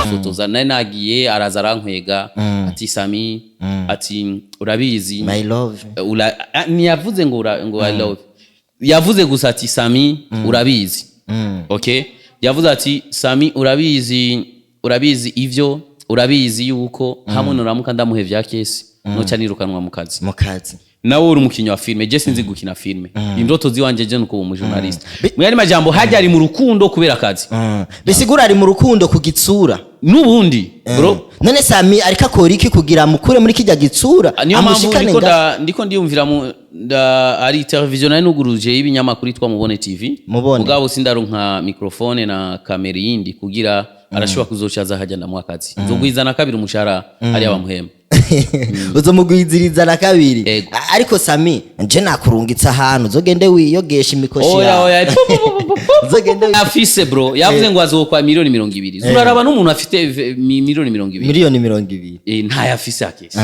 Gufotoza nari nagiye, araza arankwega ati: "Sami," ati: "Urabizi." My love. Ntiyavuze ngo ngo "I love", yavuze gusa ati: "Sami, urabizi." Okay, yavuze ati: "Sami, urabizi, urabizi ivyo, urabizi yuko hamwe nuramuka ndamuhe vya kesi noca nirukanwa mu kazi." Mu kazi. Nawe uri umukinnyi wa filime, je sinzi gukina filime, indoto ziwanje je nuko umu journaliste. Mu yandi majambo, hajya ari mu rukundo kubera akazi. Bisigura ari mu rukundo ku gitsura. N'ubundi bro. None Sami ariko akora iki kugira mukure muri kijya gitsura? Niyo mpamvu amushikane ndiko ndiko ndiyumvira mu ari televiziyo nari nuguruje y'ibinyamakuru yitwa Mubone TV. Mubone. Mugabo sindaronka microphone na kamera yindi kugira arashobora kuzoca aza hajya ndamuha akazi, nzogwiza na kabiri umushahara hariya bamuhemba. Uzomugwiziriza na kabiri. Ego. Ariko Sami, nje nakurungitse ahantu uzogende wiyogesha imikoshi Oya. yawe. Oya. Pu, pu, pu, pu, pu. Uzogende Afise bro, yavuze ngo azokwa miliyoni 20. Zuraraba n'umuntu afite miliyoni 20. Miliyoni 20. Eh, ntayo afise akesi.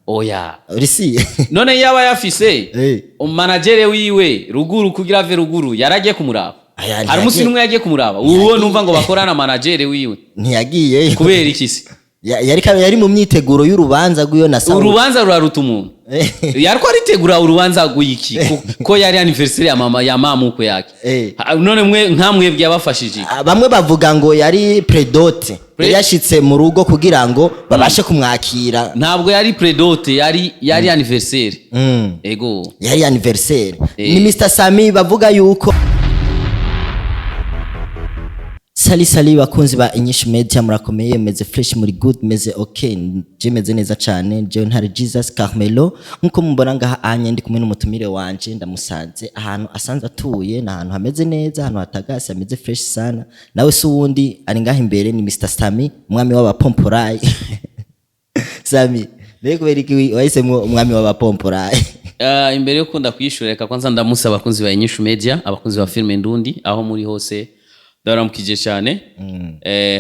Oya. Urisi. None yaba yafise, umanagere wiwe ruguru kugira ave ruguru yaragiye kumuraba? Aya, Hari umunsi n'umwe yagiye kumuraba uwo numva ngo bakorana, managere wiwe? Ntiyagiyeyo. Kubera iki se? Yari mu myiteguro y'urubanza rw'iyo na Sawuli. Urubanza ruraruta umuntu? Yariko aritegura urubanza rw'iki? Ko yari anniversaire ya mama, ya mamukwe yake. None mwe nkamwebwe yabafashije iki? Ah, bamwe bavuga ngo yari pré-dot, yari yashitse mu rugo kugira ngo babashe kumwakira. Ntabwo yari pré-dot, yari anniversaire. Ego. Yari anniversaire. Eh. Ni Mr Sami bavuga yuko. Salut salut bakunzi ba Inyishu Media, murakomeye, meze fresh, muri good, meze okay? Je meze neza cyane, je ntare Jesus Carmelo. Nkuko mubona ngaha anye ndi kumwe n'umutumire wanje, ndamusanze ahantu asanze atuye, ni ahantu hameze neza, ahantu hatagase, hameze fresh sana. Nawe si uwundi ari ngaha imbere, ni Mr Sami, umwami w'abapomporayi. Sami, mbega kubera iki wahisemwo umwami w'abapomporayi? Imbere yo kunda kwishura, reka kwanza ndamusa abakunzi ba Inyishu Media, abakunzi ba filime Ndundi, aho muri hose ndabaramukije cyane.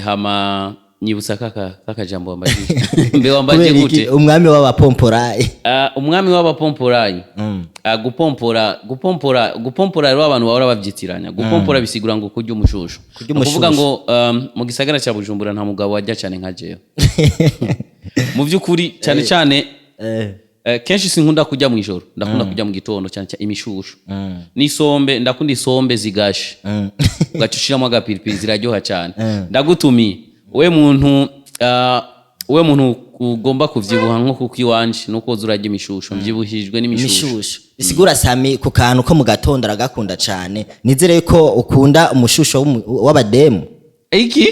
Hama nyibutsa kaka jambo wambajije, mbe wambaje Kubera iki gute? Umwami w'abapomporayi. Umwami w'abapomporayi. Gupompora, gupompora, gupompora rero abantu bahora babyitiranya. Gupompora bisigura ngo kurya umushushu. Kurya Ni ukuvuga umushushu. ngo mu gisagara cya Bujumbura nta mugabo wajya cyane nka jewe mu by'ukuri, cyane cyane. Kenshi sinkunda kurya mu ijoro, ndakunda kurya mu gitondo, cyane cyane imishushu n'isombe. Ndakunda isombe zigashe, ugaca ushiramo agapiripiri, ziraryoha cyane. Ndagutumiye we muntu, we muntu ugomba kuvyibuha nko kuko iwanje nuko woza urarya imishushu, mvyibuhijwe n'imishushu. Imishushu. Bisigura Sami ku kantu ko mu gatondo aragakunda cane. Nizere ko ukunda umushusho w'abademu. Iki?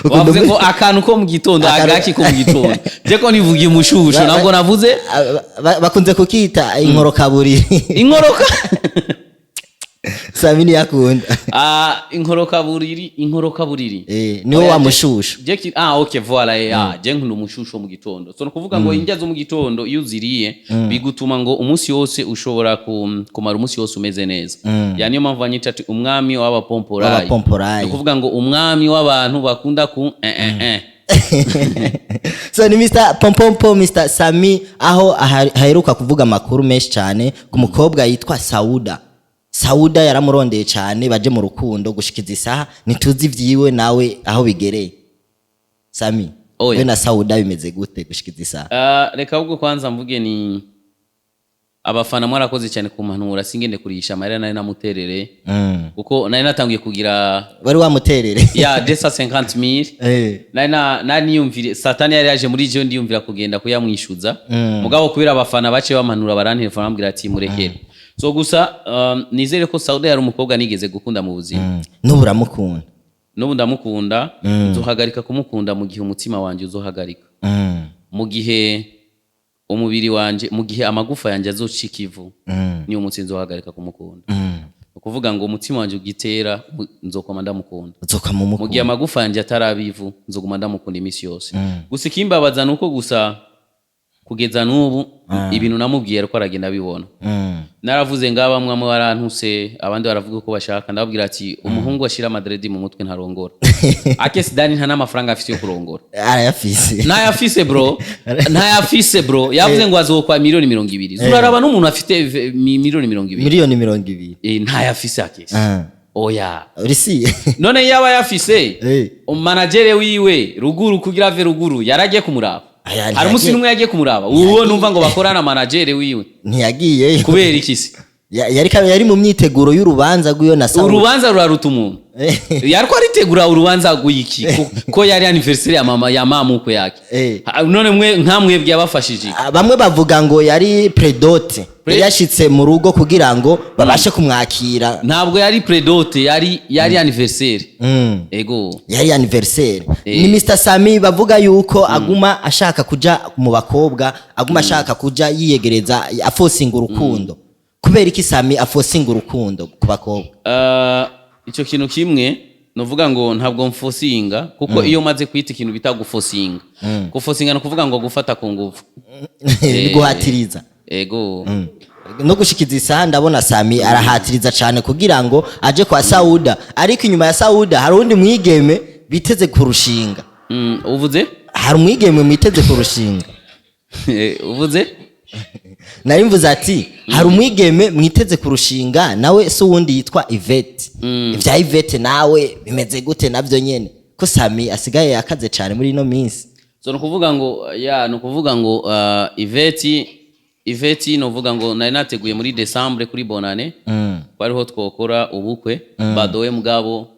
Ukunda Wavuze ngo akantu ko mu gitondo? Agaki ko mu gitondo? Je ko nivugiye umushushu, ntabwo navuze. Bakunze kukita inkorokaburiri. Inkoroka? Sami niyakunda. Ah, inkorokaburiri, inkorokaburiri. Eh, niwo Oya, wa mushushu. Ah, okay, voilà, je nkunda umushushu wo mu gitondo. So nukuvuga ngo indya zo mu gitondo iyo uziriye bigutuma ngo umunsi wose ushobora kumara umunsi wose umeze neza. Ya, niyo mpamvu banyita ati umwami w'abapomporayi. W'abapomporayi. Nukuvuga ngo umwami w'abantu bakunda ku eh. So ni Mr Pompompo, Mr Sami, aho aheruka kuvuga amakuru menshi cyane ku mukobwa yitwa Sauda. Sauda yaramurondeye cyane baje mu rukundo, gushikiza isaha ntituzi ivyiwe nawe aho bigereye. Sami, Oya. we na Sauda bimeze gute gushikiza isaha? Ah, reka ahubwo kwanza mvuge ni abafana mwarakoze cyane kumpanura singende kurisha amarira nari namuterere, kuko nari natangiye kugira Wari wamuterere. Ya 250 000. Nari nari niyumvire satani yari yaje muri jewe, ndiyumvira kugenda kuyamwishuza. Mugabo kubera abafana bace bamanura, barantelefona bambwira ati murekere. So gusa nizere ko Sauda yari umukobwa nigeze gukunda mu buzima. N'ubu uramukunda? N'ubu ndamukunda. Nzohagarika kumukunda mu gihe umutima wanjye uzohagarika, mu gihe umubiri wanje, mu gihe amagufa yanjye azocika ivu, niyo munsi nzohagarika kumukunda. Ni ukuvuga ngo umutima wanjye ugitera nzokoma ndamukunda. Uzoka Mu gihe mumukunda. amagufa yanjye ataraba ivu, nzoguma ndamukunda iminsi yose. Gusa ikimbabaza ni uko gusa kugeza n'ubu ibintu namubwiye ariko aragenda abibona. Naravuze ngo bamwe bamwe barantuse, abandi baravuga uko bashaka. Ndababwira ati umuhungu ashira amadredi mu mutwe ntarongora. Akesi dani nta n'amafaranga afise yo kurongora. Arayafise. Ntayafise bro, ntayafise bro. Yavuze ngo azokwa miliyoni 20. Zuraraba n'umuntu afite miliyoni 20. Miliyoni 20. Eh, ntayafise akesi. Oya. Urisi. None yaba yafise umanagere wiwe ruguru, kugira ave ruguru yaragiye kumuraba? Aya, Hari umunsi n'umwe yagiye kumuraba uwo numva ngo bakorana, managere wiwe? Ntiyagiyeyo. Kubera iki se? Yari mu myiteguro y'urubanza rw'iyo na Sauda. Urubanza ruraruta umuntu? Yariko aritegura urubanza rw'iki? Ko yari anniversaire ya mama, ya mamukwe yake. None mwe nkamwebwe yabafashije iki? Ah, bamwe bavuga ngo yari pré-dot. Yari yashitse mu rugo kugira ngo babashe kumwakira. Ntabwo yari pré-dot, yari anniversaire. Ego. Yari anniversaire. Ni Mr Sami bavuga yuko aguma ashaka kuja mu bakobwa, aguma ashaka kuja yiyegereza, afosinga urukundo. Kubera iki Sami afosinga urukundo ku bakobwa? Ico kintu kimwe novuga ngo ntabwo mfosinga, kuko iyo maze kwita ikintu bita gufosinga, gufosinga ni ukuvuga ngo gufata ku nguvu. Ni guhatiriza. Ego. No gushikiza isaha ndabona Sami arahatiriza cyane kugira ngo aje kwa Sauda, ariko inyuma ya Sauda hari uwundi mwigeme biteze kurushinga. Uvuze? Hari umwigeme mwiteze kurushinga. Uvuze? Nari mvuze ati hari umwigeme mwiteze kurushinga, nawe si uwundi yitwa Yvette. Ibya Yvette nawe bimeze gute navyo nyene, ko Sami asigaye yakaze cyane muri ino minsi? So ni ukuvuga ngo ya ni ukuvuga ngo Yvette novuga ngo nari nateguye muri Décembre kuri Bonane ko ariho twokora ubukwe badowe, mugabo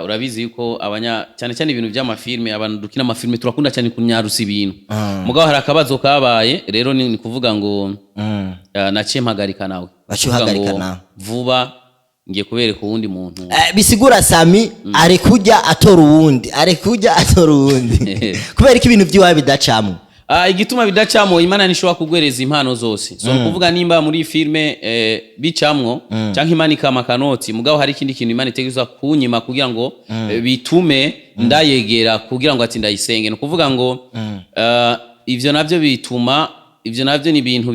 urabizi yuko abanya, cyane cyane ibintu by'amafilme, abantu dukina amafilme turakunda cyane kunyarusa ibintu. Mugabo hari akabazo kabaye rero, ni kuvuga ngo naciye mpagarika nawe. Waciye Kuvuga uhagarika ngo nawe. Vuba ngiye kubereka uwundi muntu. Bisigura Sami ari kujya atora uwundi, ari kujya atora uwundi kubera ko ibintu by'iwawe bidacamwo. Ah, igituma bidacamo, Imana ntishobora kugwereza impano zose. So ni ukuvuga nimba muri filme bicamwo canke Imana ikama akanoti, mugabo hari ikindi kintu Imana itegerezwa kunyima kugira ngo bitume ndayegera, kugira ngo ati ndayisenge. Ni ukuvuga ngo ivyo navyo ni ibintu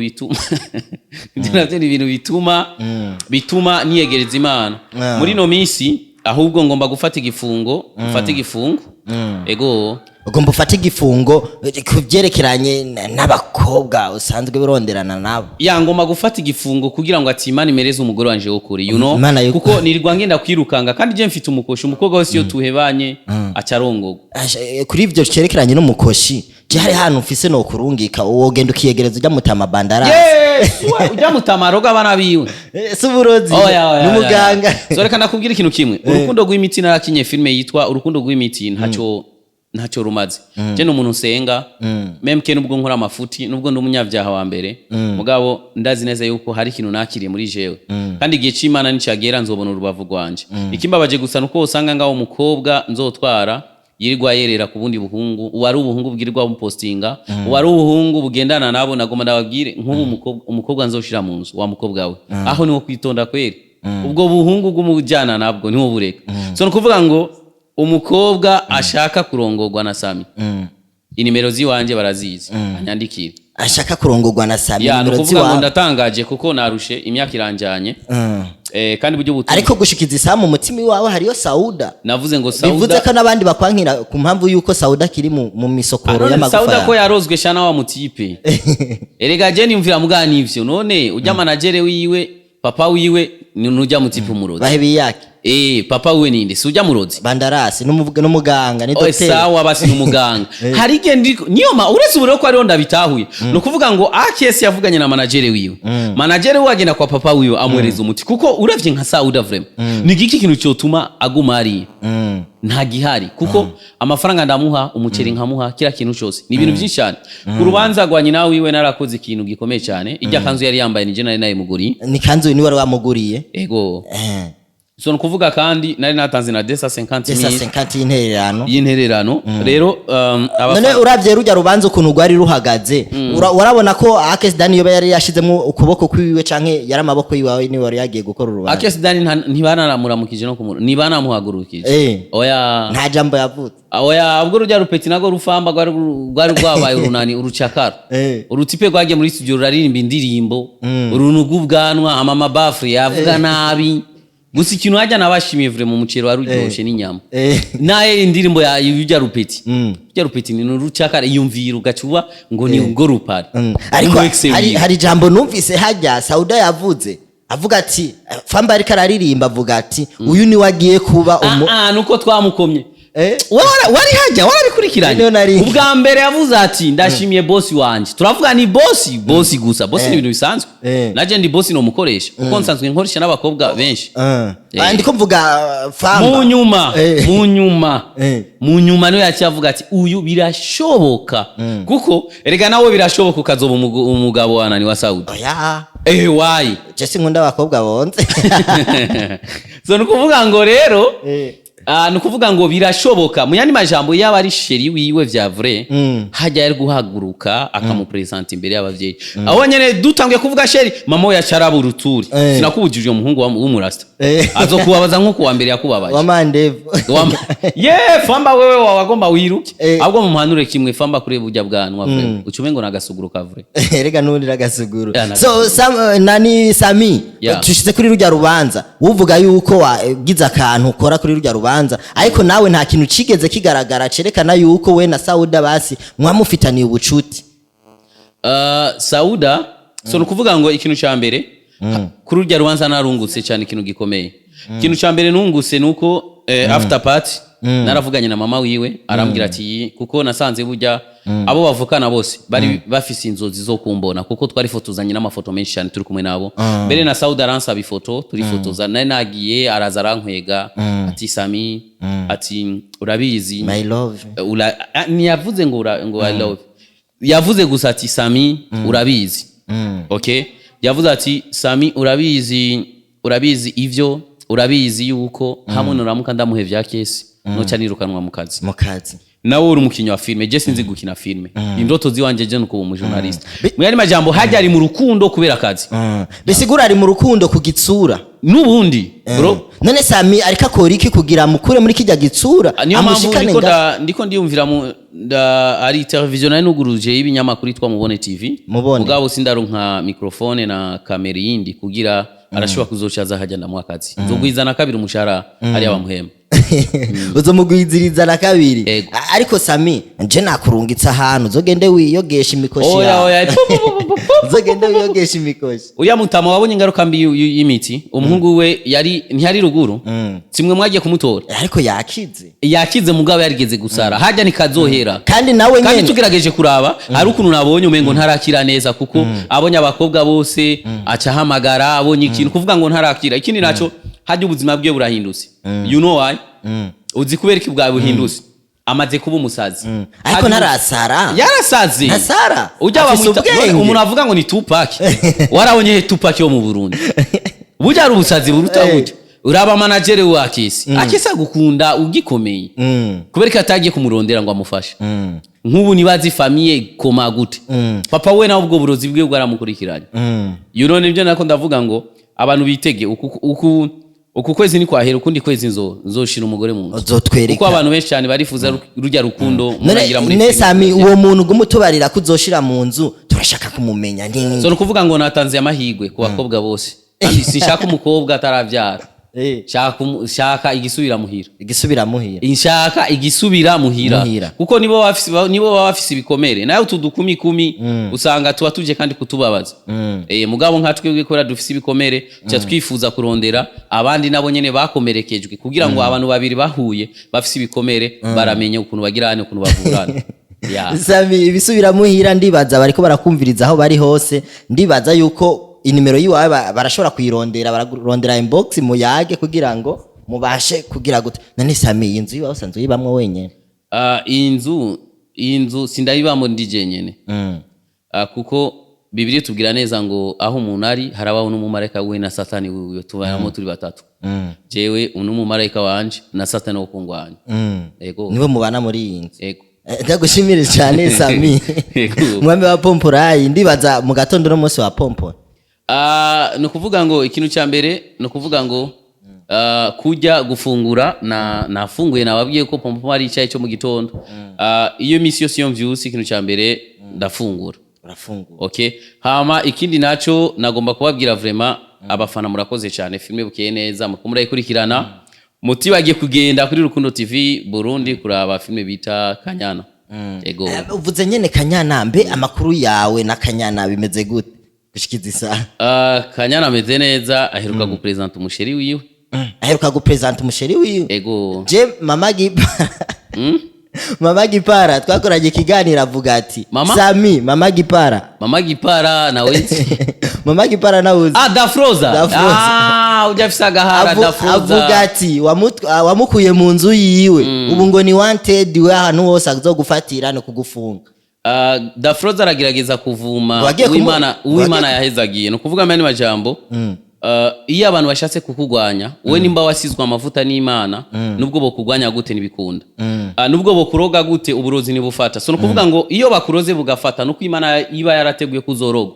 bituma niyegereza Imana. Muri ino minsi ahubwo ngomba gufata igifungo, mfata igifungo, ego. Ugomba ufate igifungo ku byerekeranye n'abakobwa usanzwe uronderana nabo? Ya, ngomba gufata igifungo kugira ngo ati Imana imereze umugore wanje w'ukuri, Imana kuko nirirwa ngenda kwirukanga, kandi je mfite umukoshi. Umukobwa wese iyo tuhebanye aca arongogwa. Kuri ivyo cerekeranye n'umukoshi, je hari hantu mfise no kurungika, wogenda ukiyegereza ujya mutama bandarasi. Yesu, ujya mutamaroga abana biwe. Si uburozi? Oya, oya, n'umuganga. Oya. So reka nakubwira ikintu kimwe. Urukundo rw'imiti, narakinye filime yitwa Urukundo rw'Imiti, ntacyo rumaze. Je ni umuntu nsenga, même que nubwo nkora amafuti, nubwo ndi umunyabyaha wa mbere, mugabo ndazi neza yuko hari ikintu nakiriye muri jewe, kandi igihe c'Imana nicagera nzobona urubavu rwanje. Ikimbabaje gusa nuko usanga ngaho umukobwa nzotwara yirirwa yerera ku bundi buhungu, uwari ubuhungu bwirirwa bupostinga, uwari ubuhungu bugendana nabo. Nagomba ndababwire nk'ubu umukobwa nzoshira mu nzu wa mukobwa we, aho niwo kwitonda kweri. Ubwo buhungu bw'umujyana nabwo niwo bureka. So ni ukuvuga ngo umukobwa ashaka kurongorwa na Sami, inimero ziwanje barazizi, anyandikire. Ashaka kurongorwa na Sami, Ya, ni nimero ukuvuga ngo ziwawe. ndatangaje kuko narushe, imyaka iranjanye. Kandi buryo butumwa Ariko gushikiza isaha mu mutima iwawe hariyo Sauda. Navuze ngo Bivuze Sauda ko n'abandi bakwankira ku mpamvu y'uko Sauda akiri mu misokoro None y'amagufa Sauda ko yawe. yarozwe shana wa mutipe. Erega je nimvira mugana ivyo, none ujya manager wiwe, papa wiwe ni nujya mutipe umurozi. Bahe biyake. Papa wiwe ninde? Si ujya murozi? Bandarasi n'umuganga ni Oye, dogiteri. Sawa basi, ni umuganga. Hari igihe niyo ma uretse ubu rero ko ariho ndabitahuye. Ni ukuvuga ngo AKS yavuganye na manager wiwe, manager wiwe agenda kwa papa wiwe amwereza umuti, kuko uravye nka Sauda vraiment ni giki kintu cyotuma aguma hariya? Nta gihari, kuko amafaranga ndamuha, umuceri nkamuha, kila kintu cyose. Ni ibintu byinshi cyane. Ku rubanza rwa nyina wiwe narakoze ikintu gikomeye cyane. Ijya kanzu yari yambaye nije nari nayimuguriye. Ni kanzu ni wari wamuguriye? Ego. So ni ukuvuga kandi nari natanze na 250 Desa mille 50 y'intererano. Y'intererano rero None uravye rujya rubanza ukuntu rwari ruhagaze, urabona ko Akes Dani yoba yari yashizemo ukuboko kwiwe canke yari amaboko yiwawe niwe wari yagiye gukora urubanza? Akes Dani ntibanamuramukije no kumuru, ntibanamuhagurukije. Oya. Nta jambo yavuze? Oya, ubwo rujya rupeti nago rufamba rwari rwabaye urunani urucakara. Urutipe rwagiye muri studio ruraririmba indirimbo, urunugu ubwanwa amama bafure yavuga nabi. Gusa ikintu hajya nabashimiye vraiment, umuceri wari uryoshe n'inyama. Naye indirimbo ya yujya rupeti, rujya rupeti ni urucakara, iyumvira ugacuba ngo ni ubwo rupari. Ariko Umu ex hari, wiwe. hari jambo numvise hajya Sauda yavuze. Avuga ati Famba ariko araririmba, avuga ati uyu ni wagiye kuba umu Ah, ah, nuko twamukomye. Eh? Wari hajya warabikurikiranye. Niyo nari. Ubwa mbere yavuze ati ndashimiye bosi wanje. Turavuga ni bosi, bosi gusa, bosi ni ibintu bisanzwe. Naje ndi bosi, nomukoresha kuko nsanzwe nkoresha n'abakobwa benshi. Ah, ndiko mvuga Famba. Mu nyuma, mu nyuma, mu nyuma niyo yaciye avuga ati uyu birashoboka, kuko erega nawe birashoboka ukazoba umugabo wa nani, wa Saudi. Oya. Eh, wayi. Je sinkunda abakobwa bonze. So ni ukuvuga ngo rero, ah, ni ukuvuga ngo birashoboka. Mu yandi majambo, yaba ari chéri wiwe vya vrai, hajya yari guhaguruka akamupresenta imbere y'abavyeyi. Aho nyene dutanguye kuvuga chéri, mama we yacaraba uruturi. Sinakubujije umuhungu w'umurasta azokubabaza nko kuwa mbere yakubabaje. Wa mandevu. Ye Famba, wewe wagomba wiruke. Ahubwo mumuhanure kimwe, Famba kuri burya bwanwa vrai ucume ngo nagasuguru ka vrai. Rega nundi ragasuguru. Ya, So Sam, nani, Sami, tushize kuri rujya rubanza, uvuga yuko wagize akantu ukora kuri rujya rubanza, ariko nawe nta kintu cigeze kigaragara cerekana yuko we na Sauda basi mwamufitaniye ubucuti. Sauda, so ni ukuvuga ngo ikintu cya mbere kuri urya rubanza narungutse cyane ikintu gikomeye. Ikintu cya mbere nungutse ni uko after party naravuganye na mama wiwe, arambwira ati, kuko nasanze burya abo bavukana bose bari bafise inzozi zo kumbona, kuko twarifotozanye n'amafoto menshi cyane turi kumwe nabo. Mbere na Sauda aransaba ifoto, turifotoza. Nari nagiye, araza arankwega ati Sami, ati urabizi, My love. Ah, ntiyavuze ngo ngo I love, yavuze gusa ati Sami urabizi. Okay, yavuze ati Sami urabizi, urabizi ivyo, urabizi yuko hamwe nuramuka ndamuhe vya kesi noca nirukanwa mu kazi. Mu kazi. Nawe uri umukinnyi wa filime, je sinzi gukina filime. Indoto ziwanje je nukuba umujournaliste. Mu yandi majambo, hajya ari mu rukundo kubera akazi. Bisigura ari mu rukundo ku gitsura. N'ubundi bro. None Sami ariko akora iki kugira mukure muri kijya gitsura, Niyo mpamvu amushikane ndiko ndiko ndiyumvira mu ari televiziyo nari nuguruje y'ibinyamakuru yitwa Mubone TV. Mubone. Mugabo sindaronka microphone na kamera yindi kugira arashobora kuzoca aza hajya ndamuha akazi. Nzogwiza na kabiri umushahara hariya bamuhemba. Uzomugwiziriza na kabiri. Ego. Ariko Sami, nje nakurungitse ahantu uzogende wiyogesha imikoshi Oya. yawe. Oya. Pu, pu, pu, pu, pu. Uzogende wiyogesha imikoshi. Uriya mutama wabonye ingaruka mbi y'imiti. Umuhungu we yari ntiyari ruguru, simwe mwagiye kumutora? Ariko yakize. Yakize, mugabo yarigeze gusara hajya nikazohera. Kandi nawe Kandi nyene tugerageje kuraba, hari ukuntu nabonye umengo ntarakira neza, kuko abonye abakobwa bose aca ahamagara, abonye ikintu, kuvuga ngo ntarakira. Ikindi naco, hajya ubuzima bwe burahindutse. You know why? Uzi kubera iki bwawe buhindutse? Amaze kuba umusazi. Ariko ntarasara. Yarasaze. Ntasara. Ujya Afise bamwita ubwenge. umuntu avuga ngo ni Tupac. Warabonye he Tupac yo mu Burundi? Burya hari ubusazi buruta burya. Uraba manager wa Akisi, Akisi agukunda ugikomeye, kubera ko atagiye kumurondera ngo amufashe. Nk'ubu nibazi famille koma gute, papa we nawe ubwo burozi bwe bwaramukurikiranye. You know, nibyo nako ndavuga ngo abantu bitege uku kwezi ni kwahera, ukundi kwezi nzoshira umugore mu nzu, Uzotwereka. kuko abantu benshi cyane barifuza rujya rukundo muragira muri None filime. Sami, uwo muntu gumutubarira ko uzoshira mu nzu, turashaka kumumenya ni So ni ukuvuga ngo natanze amahirwe ku bakobwa bose, kandi sinshaka umukobwa atarabyara. Shaka igisubira muhira. Igisubira muhira. Nshaka igisubira muhira. Muhira. Kuko nibo baba bafise ibikomere. Nawe utu dukumi kumi usanga tuba tuje kandi kutubabaza. Mugabo nka twebwe kubera dufise ibikomere, tuca twifuza kurondera abandi nabo nyene bakomerekejwe, kugira ngo abantu babiri bahuye bafise ibikomere baramenye ukuntu bagirane, ukuntu bavurana, yeah. Sami, ibisubira muhira, ndibaza bariko barakumviriza aho bari hose, ndibaza yuko inimero yiwawe barashobora kuyirondera, bararondera inbox muyage kugira ngo mubashe kugira gute. None Sami, iyi nzu yiwawe usanzwe uyibamwo wenyene? Ah, iyi nzu sindayibamo ndi jenyene. Kuko Bibiliya tubwira neza ngo aho umuntu ari harabaho n'umumarayika we na Satani wiwe. Tubayamo turi batatu: jewe, n'umumarayika wanje na Satani wo kungwanya. Ego. Niwe mubana muri iyi nzu? Ego. Ndagushimire cyane Sami. Ego. Umwami wa pomporayi, ndibaza mu gatondo no munsi wa pompora. Ah, ni ukuvuga ngo ikintu cya mbere ni ukuvuga ngo kujya gufungura na nafunguye. Nababwiye ko pompo ari icyayi cyo mu gitondo. Iyo misi yose iyo mvyutse, ikintu cya mbere ndafungura. Urafungura. Okay, hama ikindi naco nagomba kubabwira, vraiment abafana murakoze cyane. Filime Bukeye Neza muko murayikurikirana, mutibagiye kugenda kuri Rukundo TV Burundi kuraba filime bita Kanyana. Ego. Uvuze nyene Kanyana, mbe amakuru yawe na Kanyana bimeze gute? Gushikiza isaha. Kanyana ameze neza, aheruka gupresenta umuchéri wiwe. Aheruka gupresenta umuchéri wiwe? Ego. Je mama Gipara, mama Gipara twakoranye ikiganiro, avuga ati Mama? Sami, mama Gipara. Mama Gipara nawe nzi. Mama Gipara nawe uzi? Ah, Dafroza. Dafroza. Ah, ujya afise agahara. Dafroza. Avuga ati wamukuye mu nzu yiwe, ubu ngo ni wanted, we ahantu hose azogufatira no kugufunga. Dafroza aragerageza kuvuma. Wagiye Uwimana, Uwimana yahezagiye. Ni ukuvuga mani majambo, iyo abantu bashatse kukugwanya, wowe nimba wasizwe amavuta n'Imana, nubwo bokugwanya gute ntibikunda. Nubwo bokuroga gute, uburozi ntibufata. So ni ukuvuga ngo iyo bakuroze bugafata, nuko Imana iba yarateguye kuzorogwa,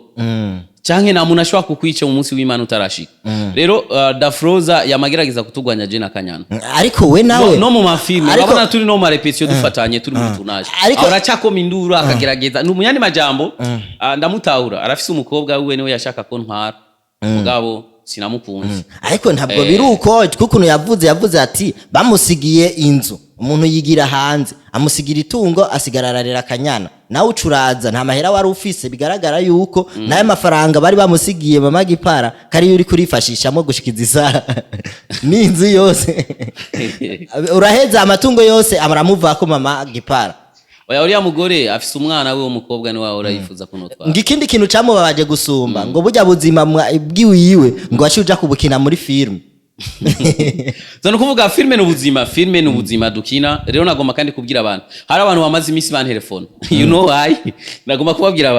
canke nta muntu ashobora kukwica mu munsi w'Imana utarashika. Rero Dafroza yamagerageza kutugwanya je na Kanyana. Ariko we nawe No mu mafilme urabona turi no mu marépétition, dufatanye, turi muri tournage. Aracakoma induru, akagerageza. Ni mu yandi majambo, ndamutahura, arafise umukobwa wiwe, niwe yashaka ko ntwara, mugabo sinamukunze. Ariko ntabwo biri uko, kuko ukuntu yavuze ati bamusigiye inzu, umuntu yigira hanze, amusigira itungo, asigara ararera Akanyana, nawe ucuraza nta mahera wari ufise. Bigaragara yuko n'ayo mafaranga bari bamusigiye mama Gipara kariyo uri kurifashishamo gushikiza isaha, n'inzu yose uraheza, amatungo yose aramuvako mama Gipara. Oya, uriya mugore afise umwana we w'umukobwa, niwe wahora yifuza kunotwara. Ngo ikindi kintu camubabaje gusumba, ngo burya buzima bwiwiwe ngo waciye uja kubukina muri filime. So ni ukuvuga filme ni ubuzima, filme ni ubuzima dukina. Rero nagomba kandi kubwira abantu, hari abantu bamaze iminsi bantelefona, you know why. Nagomba kubabwira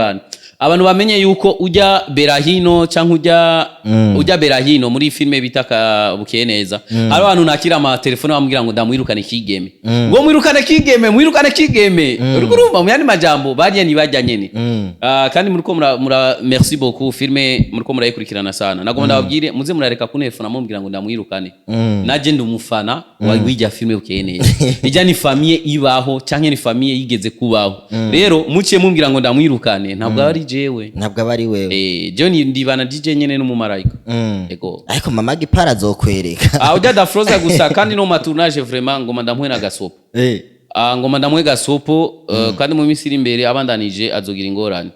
abantu bamenye yuko ujya Berahino cyangwa ujya Berahino muri filme bita Bukeye Neza, hari abantu nakira amatelefone bambwira ngo ndamwirukane Kigeme, ngo mwirukane Kigeme, mwirukane Kigeme. Uriko urumva, mu yandi majambo bariya ntibajya nyene. Kandi muriko mura merci beaucoup, filme muriko murayikurikirana sana. Nagomba ndababwire muze murareka kuntelefona mumbwira ngo ndamwirukane. Naje ndi umufana wa w'ijya filme Bukeye Neza. Ijya ni famille ibaho canke ni famille yigeze kubaho. Rero muciye mumbwira ngo ndamwirukane, ntabwo ari jewe. Ntabwo aba ari wewe. Jewe ndibana DJ nyene n'umumarayika. Ego. Ariko mama Gipara azokwereka. Ujya Dafroza gusa, kandi no ma tournage vraiment ngoma ndamuhe na gasopo. Ngoma ndamuhe gasopo, kandi mu minsi iri imbere abandanije azogira ingorane.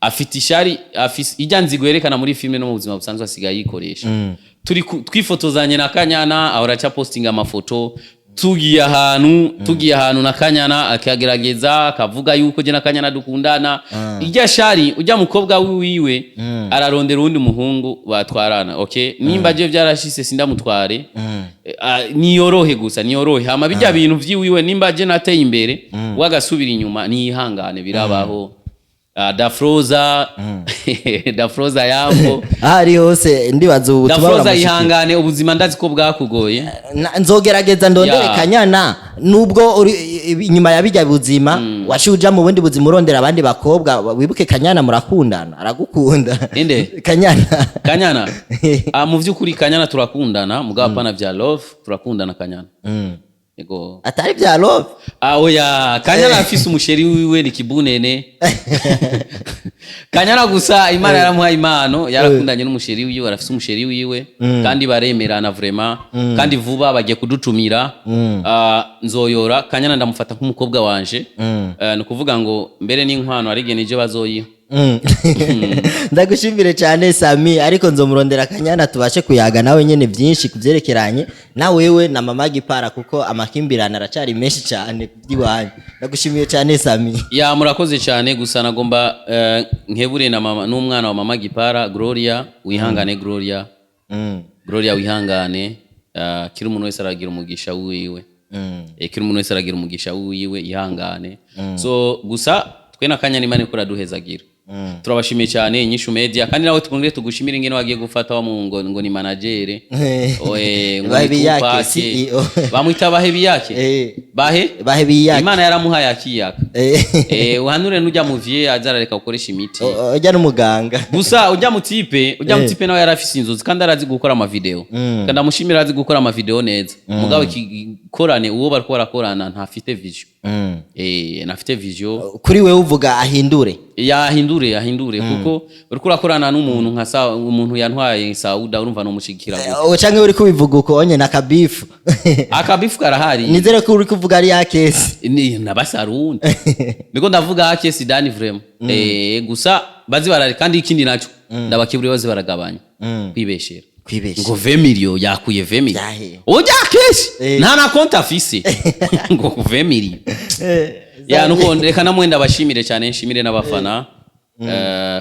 Afite ishari, afise ijya nzigo yerekana muri filme, no mu buzima busanzwe asigaye yikoresha. Turi twifotozanye na Kanyana, ahora aca postinga amafoto. Tugiye ahantu na Kanyana, akagerageza akavuga yuko je na Kanyana dukundana. Ijya shari ujya mukobwa wiwe ararondera uwundi muhungu batwarana. Okay, nimba je byarashise sindamutware. Niyorohe gusa, niyorohe. Hama bijya bintu vyiwiwe, nimba je nateye imbere wagasubira inyuma, niyihangane, birabaho. Dafroza, Dafroza yambo. Aho ari hose ndibaza ubu butumwa Dafroza, buramushikira. ihangane, ubuzima ndazi ko bwakugoye. Nzogerageza ndondere Kanyana, nubwo uri inyuma ya bijya buzima waciye uja mu bundi buzima urondera abandi bakobwa, wibuke Kanyana murakundana, aragukunda. Inde? Kanyana. Kanyana, mu vy'ukuri Kanyana turakundana, mugabo apana vya love. Turakundana Kanyana. Ego. Atari bya love? Oya, Kanyana afise umuchéri wiwe, ni kibunene Kanyana. Gusa Imana yaramuhaye impano, yarakundanye n'umuchéri wiwe, arafise umuchéri wiwe kandi baremerana vraiment. Kandi vuba bagiye kudutumira. Nzoyora Kanyana, ndamufata nk'umukobwa wanje. Ni ukuvuga ngo mbere n'inkwano arigene ije bazoyiha. Ndagushimire cyane Sami, ariko nzomurondera Kanyana tubashe kuyaga nawe nyene byinshi kubyerekeranye na wewe na mama Gipara, kuko amakimbirane aracari menshi cyane by'iwanyu. Ndagushimiye cyane Sami. Ya, murakoze cyane. Gusa nagomba nkebure na mama n'umwana wa mama Gipara, Gloria, wihangane Gloria. Gloria, wihangane. Kiri umuntu wese aragira umugisha wiwe. Kiri umuntu wese aragira umugisha wiwe, ihangane. So gusa twe na Kanyana Imana ikora duhezagira. Turabashimiye cyane Inyishu Media, kandi nawe twongere tugushimire ingene wagiye gufata wa mu ngo ni manager. Oe, ngo ni Bahebiyake, Tupac. CEO. Bamwita Bahebiyake. Bahe Bahebiyake. Imana yaramuhaye akiyaka. Uhanure nujya mu vie azarareka gukoresha imiti. Ujya n'umuganga. Gusa ujya mutipe nawe yarafise inzozi kandi arazi gukora amavideo, kandi amushimira, arazi gukora amavideo neza. Mugabo ikikorane uwo bariko barakorana ntafite vision. Ntafite vision. Kuri wewe uvuga ahindure? Yahindure, yahindure, kuko uriko urakorana n'umuntu nka sa umuntu yantwaye Sauda, urumva nomushigikira gute? Canke uri kubivuga uko onye na kabifu? Akabifu karahari. Nizere ko uri kuvuga ari ya kesi. Ni nabasarundi niko ndavuga, ake sidani vraiment. Gusa bazi barari, kandi ikindi naco Ndabakiburi baze baragabanya kwibeshera. Kwibeshera. Ngo 20 million, yakuye 20 million. Yahe. Oya, kenshi nta na konti afise, ngo 20 million. Ya, nuko reka namwe ndabashimire cyane, nshimire n'abafana.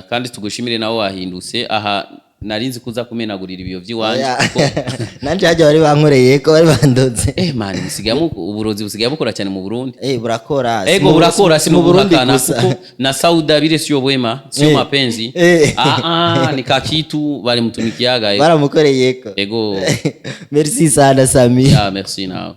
Kandi tugushimire nawe wahindutse aha. Narinzi kuza kumenagurira ibiyo by'iwanje Oya. kuko Nanje hajya bari bankoreye ko bari bandotse. Man, busigaye uburozi busigaye bukora cyane mu Burundi. Burakora. Si Ego, burakora, si mu Burundi guhakana gusa. kuko na Sauda bile sio bwema, sio mapenzi. Ah ah, ni kakitu bali mtumikiaga. Baramukoreye ko. Ego. Merci sana, Sami. Ya, merci nawe.